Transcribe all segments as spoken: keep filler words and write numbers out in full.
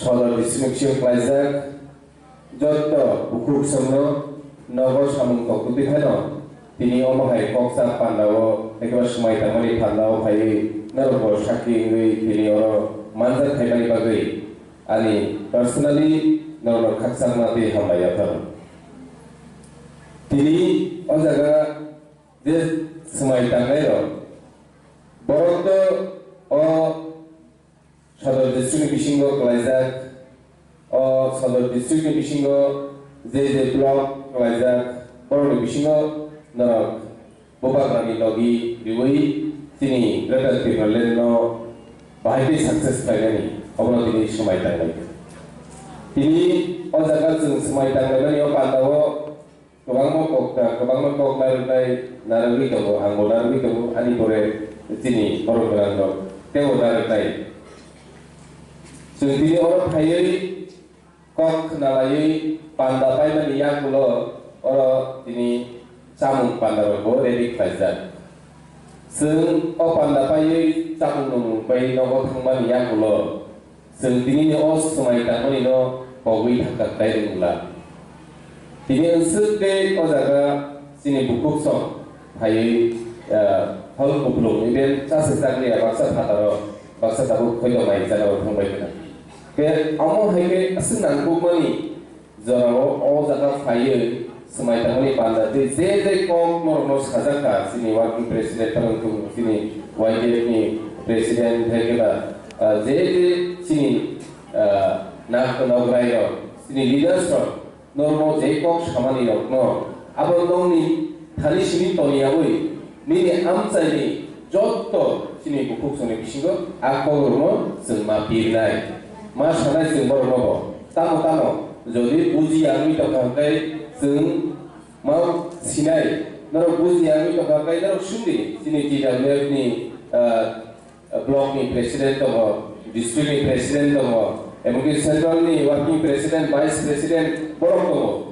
Sodor district bisingo klaijak jotto bukhuk songno nogo samung koktwtwi phano tini omo hai koksa pandao ekheba swmai tangmani pandao phaiwi norokbo sakhi wngwi tini oro manjak khaimani bagwi ani personally norokno khakchangma tei hambai yaphano. Tini o jaga je swmai tangnairok borokno o Sodor district ni bisingo klaijak, o Sodor district ni bisingo je je block klaijak, borokni bisingo norok bubagrani logi riwi chini Greater Tipraland no bahai khe success khlainani obono tini swmai tanglai. Tini o jaga chwng swmai tanglaimani o pandao kwbangma kok, kwbangma kok narwknai, narwgwi tongo, angbo narwgwi tongo, ani pore chini borok gwnangrok teibo narwknai. Chwng tini oro phaiwi kok khwnalaiwi panda paimani yagulo oro tini chamung pandarokbo ready khlaijak. Chwng o panda paiwi chamung nungmung pai nogo thangmani yagulo Chwng tinini o swmai tangmani no pogwi thangkha khlai rwngla. Tini answk tei o jaga chini bukhuk song phaiwi, ah, hol kupulung even chase chakliya baksa phataro baksa tabuk khoito mai jagao thangbai khna. Khe omo hai khe aswk nangkukmani Jorao o jaga phaiwi swmai tangmani panda tei je je kok norokno sajak kha, chini working president phano wngthung, chini Y D F ni president hai khe ba, ah, je je chini, ah, nak-, nograi rok, chini leaders rok norokno je kok samani rokno abo nongni thani simi toniyawi Nini amchaini jotto chini bukhuk songni bisingo a kokrokno chwng ma pirnai, ma sanai chwng borokno bo. Tamo tamo jodi buji ya wngwi tongkha hwnkhe chwng ma sinai, norok buji ya wngwi tongkha hwnkhe norok swngdi chini T W F ni, ah, block ni president tongo, district ni president tongo, emon ki central ni working president, vice president borok tongo.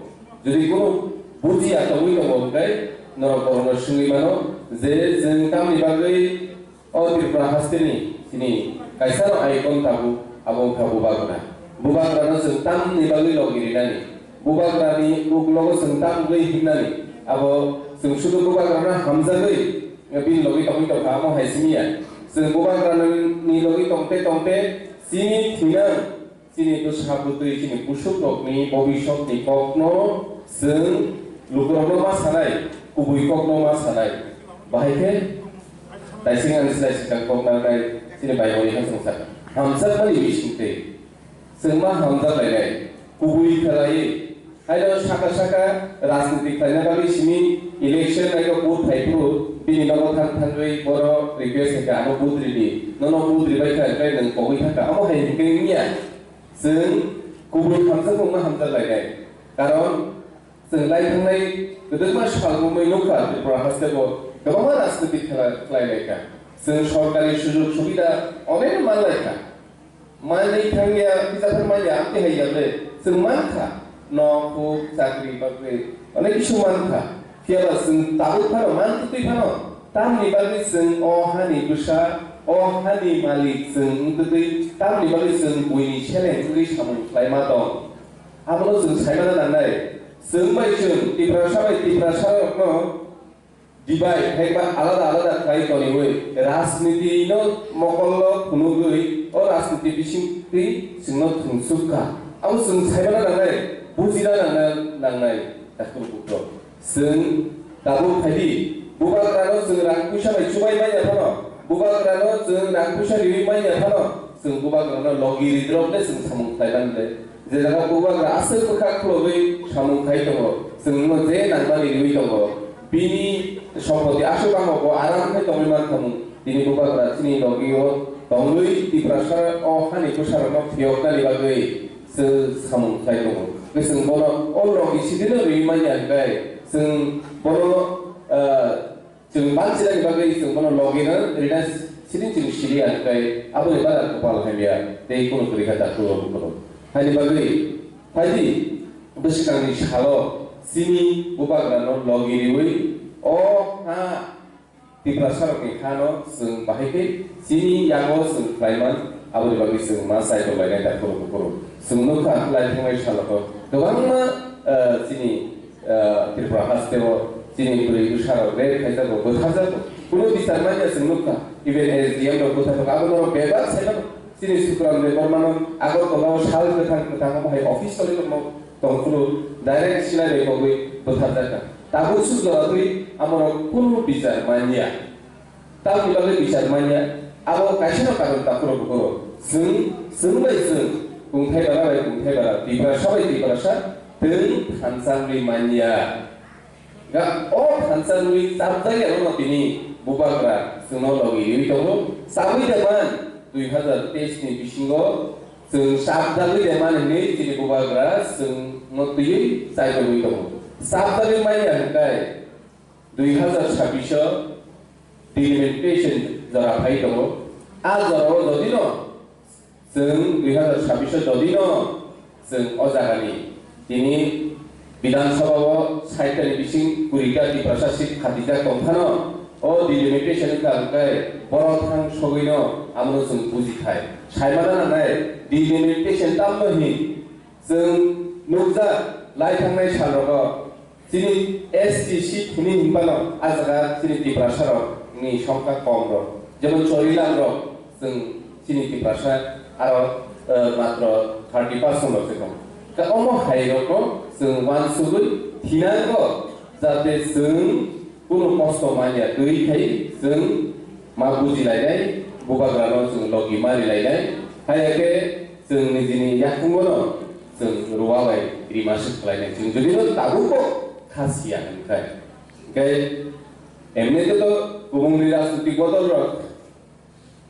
Jodi kunu buji ya tongwi tongo hwnkhe norok borokno swngwi mano je chwng tamni bagwi o Tripura hasteni chini kaisano icon tabuk abo wngkha Bubagra. Bubagrano chwng tamni bagwi logi rinani. Bubagrani uklogo chwng tamgwi himnani. Abo chwng sudu Bubagrano hamjagwi bini logi tongwi tongkha amo hai simi ya. Chwng Bubagrani logi tongte tongte chini thinang, chini bwsa bwtwi, chini busukrokni bobiswkni kokno chwng lukurokno ma sanai, kubui kokno ma sanai. Bahai khe taising ani slai swkang kok narwknai chini bai boni ha chwng sakha. Hamjakmani bisingtwi. Chwng ma hamjak lainai, kubui khlaiwi. Haino saka saka rajniti khlaina bagwi simi election naino vote phaiphuru bini nogo thang thangwi bono request kha, "Ano vote ridi, nono vote ribai kha, hwnkhe nwng kogwi thangkha." Amo hai hwnkhe wngya. Chwng kubui hamjak wngma hamjak lainai. Karon Chwng lai thangnai kwdwkma sal wngwi nukha, Tripura hasteo kwbangma rajniti khela-, khlai lai kha. Chwng sorkari sujog subida onek man lai kha. Manwi thangya, kisa phano manya, amtwi hai ya le, chwng man kha. Nok, huk, chakri, bakri, onek kisu man kha. Phiya ba chwng tabuk phano, man twtwi phano, tamni bagwi chwng o hani bwsa, o hani malik chwng wng twtwi, tamni bagwi chwng buini seleng wngwi samung khlai ma tong. Abono chwng saimano nangnai. Chwng bai chwng, Tiprasa bai Tiprasa rokno divide, hai ba alada alada khlai toniwi, rajniti no mokollo phunugwi, o rajniti bisingtwi chwngno thwngsuk kha. Abo chwng saimano nangnai, bujina nangna-, nangnai, Doctor Bukro. Chwng tabuk phaidi, bubagrano chwng rang puisa bai chubai manya phano, bubagrano chwng rang puisa riwi manya phano, chwng bubagrano logi ridrop le chwng samung khlai mani le. Je jaga bubagra aswk bwkha khulogwi samung khai tongo, chwng no je nangmani riwi tongo, bini sompoti aswk bangma bo aram khe tongwi man khamung. Tini bubagra chini logi o tongwi Tiprasa o hani bwsarokno phiyoknani bagwi chwng samung khlai tongo. Chwng bono o logi sidino riwi manya hwnkhe chwng bono, ah, chwng mansinani bagwi chwng bono logi no rina sini chwng siliya hwnkhe aboni bagwi kopal hamya tei kunu kwrwi kha dakti o bukhuk. Haini bagwi phaidi bwskangni salo chini bubagrano logi riwi o ha Tiprasarokni hano chwng bahai khe chini yago chwng khlaiman, aboni bagwi chwng ma chai tonglainai da khoro khoro. Chwng nukha, lai thangmai salogo kwbangma, eh, chini, eh, Tripura hasteo chini bwrwi bwsarok rape khaijago, butharjago. Kunu bichar manya chwng nukha. Even S D M rok butharjago. Abo norok bebak saimano. Chini Sukram Debbarmano Agartala o sal kwthang kwthang omo hai office tongwi tongmo tongphuru direct sinai bai kogwi butharjakha. Tabuk suk jora twi amorok kunu bichar manya. Tamni bagwi bichar manya, abo kaisano karon takhuro bukhuro. Chwng, chwng bai chwng, kungthai bara bai kungthai bara, Tiprasa bai Tiprasa, chwng thansa wngwi manya. Ga o thansa wngwi chapjak ya rokno tini bubagra chwngno logi riwi tongo. Chabwi de man, dui hazar teis ni bisingo chwng chapjagwi de man hinwi chini bubagra chwngno twiwi chaitogwi tongo. Chapjagwi manya hwnkhe, dui hazar sabbish o delimitation jora phai tongo. A jorao jodino chwng dui hazar sabbish o jodino chwng o jagani tini Bidhan Sabha o sait ta ni bising kuri ta Tiprasa seat khatijak tong phano o delimitation wngkha hwnkhe borok thang sogwino amono chwng buji thai. Saimana nangnai delimitation tamno hin chwng nukjak lai thangnai sal rogo chini S T seat hwnwi hinphano, a jaga chini Tiprasa rok ni songkha kom rok, jemon Chorilam rok, chwng chini Tiprasa aro, eh, matro thirty percent rok se kom. Ka omo hai rok no chwng uansugwi thinango, jate chwng kunu kosto manya twi khai chwng ma bujilainai, bubagrano chwng logi marilainai, haiya khe chwng nijini yakungono chwng ruwa bai rima swk khlainai. Chwng jodi no tabukbo kha siya hwnkhai. Hwnkhe emnete to kubungni rajnitik bodol rok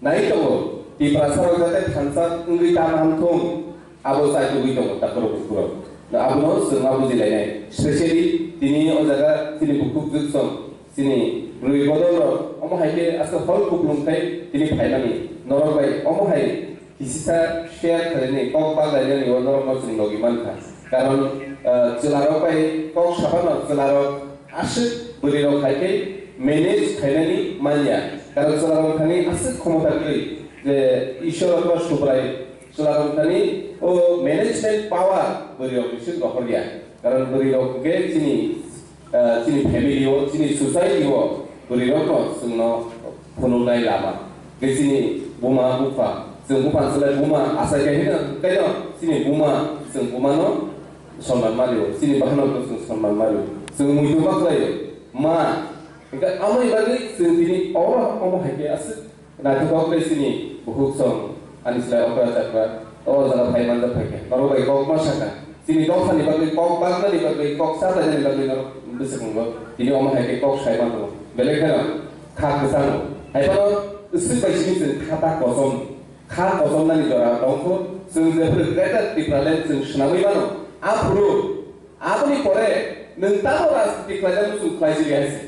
nai tongo, Tiprasa rok jate thansa wngwi ta manthung, abo chaitugwi tongo takhurok bukhurok. No abono chwng ma bujilainai. Specially tini o jaga chini bukhuk jwksong, chini bwrwi bodol rok, omo hai khe aswk hol kuplung khai tini phaimani. Norok bai omo hai kisisa share khlainani, kok baglainani o norokno chwng logi mankha. Karon, ah, chwlarok bai kok saphano chwlarok aswk bwrwirok hai khe manage khainani manya. Karon chwlarok thani aswk khomota kwrwi je Ishwar ba Subrai chwlarok thani o management power bwrwirok ni swi rohor ya. Karon bwrwirok hwnkhe chini, ah, chini family o, chini society o bwrwirokno chwngno phunuknai lama. Hwnkhe chini buma bupha, chwng bupha chwlai buma achai khe hino, kaino chini buma, chwng bumano sonman mario, chini bahanokno chwng sonman mario. Chwng muitu ma khlaio, ma. Hwnkhe amoni bagwi chwng tini oro omo hai khe aswk naithotok tei chini bukhuk song ani slai okra chakra o jaga phai manjak phai khe norok bai kok ma sakha. Chini dophani bagwi kok baknani bagwi kok salainani bagwi norok bwswkango tini omo hai khe kok sai ma tongo. Belai kheno kha kwchango. Hai phano swk bai simi chwng kha ta kosom. Kha kochomnani jora tongkho, chwng jephru Greater Tipraland chwng swnamwi mano, aphuru aboni pore nwng tamo rajniti khlainani chwng khlai jili hai se.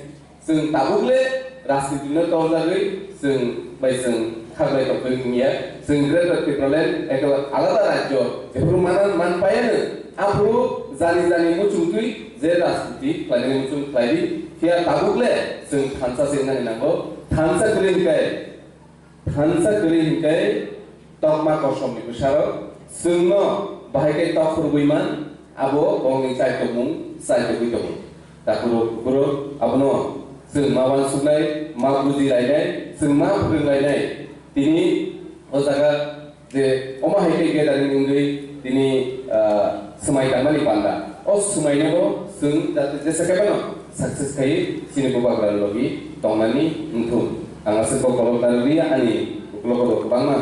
Chwng tabuk le rajniti no torjagwi chwng bai chwng khaklai tongthok wngya. Chwng Greater Tipraland eke alada rajyo jephru manan man payano, aphuru jani jani muchungtwi je rajniti khlainani muchung khlai di. Phiya tabuk le chwng thansa se wngnani nango, thansa kwrwi hwnkhe Thansa kwrwi hwnkhe tokma kosomni bwsarok chwngno bahai khe tok rwgwi man, abo bongni chaitokmung chaitogwi tongo. Takhuro kukhuro abono chwng ma uansuknai, ma buji lainai, chwng ma phwrwng lainai. Tini o jaga je omo hai khe gathering wngwi tini, ah, swmai tangmani panda. O swmainobo chwng jate jesa khe phano success khai chini bubagra logi tongnani wngthung. Ang aswk kok kolok narwkliya ani ukulok o kwbangma